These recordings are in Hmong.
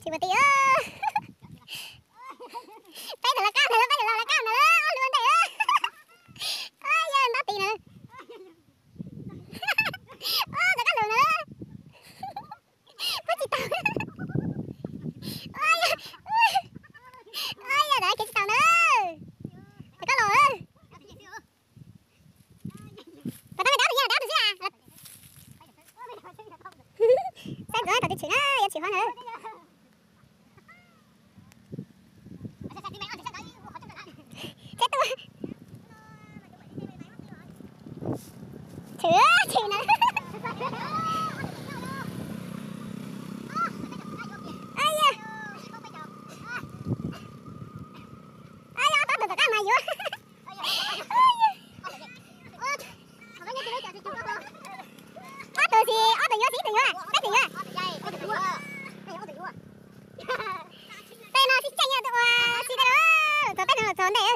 Tsis muaj tim. Peb tus lawv qab ntawd, peb tus lawv qab ntawd, ob lub ntej. Yog ntab tis na. Rov qab los na. Puab tsis tau. Yog, yog, kev tsis tau na. Rov qab los. Tom tab dab tus, dab tus xwb. Saib ntxuav tau twg tshwm na, yuav tshwm hov na. Tshwm, tshwm na. Yog, yog, ob tug tom qab mas yuav. Ob tug tsis, ob tug yuav tsis, ib tug yuav, peb tug yuav. Tej no tsis tseem ua tsis tau, txog peb no los txog ntej.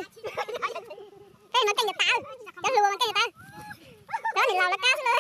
Peb no keej yuav tas, cov hluas mas keej yuav tas. Cov niam laus lawv qab xwb na.